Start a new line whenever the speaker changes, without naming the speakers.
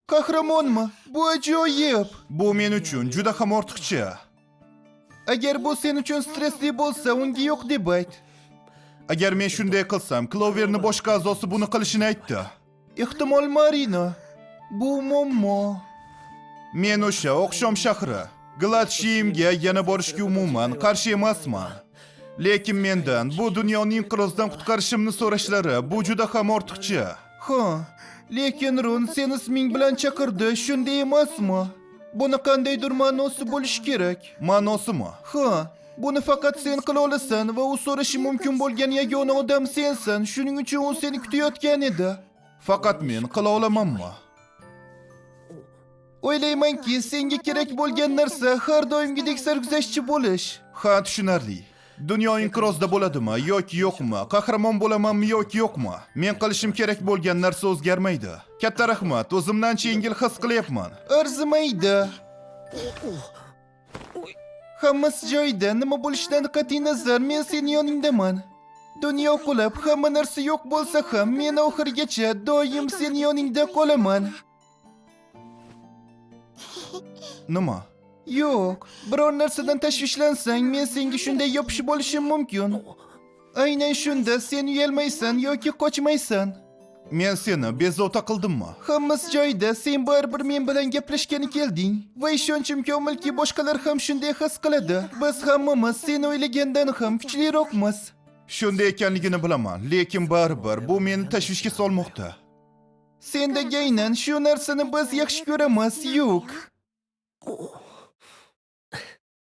Qahramonmi? Bu ajoyib. Bu men uchun juda ham ortiqcha. Agar bu sen uchun stressli bo'lsa, unga yo'q deb ayt. Agar men shunday qilsam, Cloverni boshqa a'zosi buni qilishini aytdi. Ehtimol Marina. Bu muammo. Men o'sha oqshom shahri Gladshimga yana borishga umuman qarshi emasman. Lekin mendan bu dunyoni inqirozdan qutqarishimni so'rashlari bu juda ham ortiqcha. Ha, lekin Run seni isming bilan chaqirdi, shunday emasmi? Buni qandaydir ma'nosi bo'lishi kerak. Ma'nosimi? Ha, buni faqat sen qila olasan va u so'rashi mumkin bo'lgan yagona odam sensan. Shuning uchun u seni kutayotgan edi. Faqat men qila olamanmi? O'ylaymanki, senga kerak bo'lgan narsa har doimgidek sarguzashtchi bo'lish. Ha, tushunarli. Dunyo inqirozda bo'ladimi yoki yo'qmi? Qahramon bo'lamanmi yoki yo'qmi? Men qilishim kerak bo'lgan narsa o'zgarmaydi. Katta rahmat, o'zimni ancha yengil his qilyapman. Arzimaydi. Hammasi joyida, nima bo'lishidan qat'iy nazar, men seni yoningdaman. Dunyo qulab, hamma narsa yo'q bo'lsa ham, men oxirigacha doim seni yoningda qolaman. Nima? Yo'q, biror narsadan tashvishlansang, men senga shunday yopishib olishim mumkin. Aynan shunda sen uyalmaysan yoki qochmaysan. Men seni bezovta qildimmi? Hammasi joyida, sen baribir men bilan gaplashgani kelding. Va ishonchim komilki, boshqalar ham shunday his qiladi. Biz hammamiz sen o'ylagandan ham kuchliroqmiz. Shunday ekanligini bilaman, lekin baribir bu meni tashvishga solmoqda. Sendagi aynan shu narsani biz yaxshi ko'ramiz, Yuk.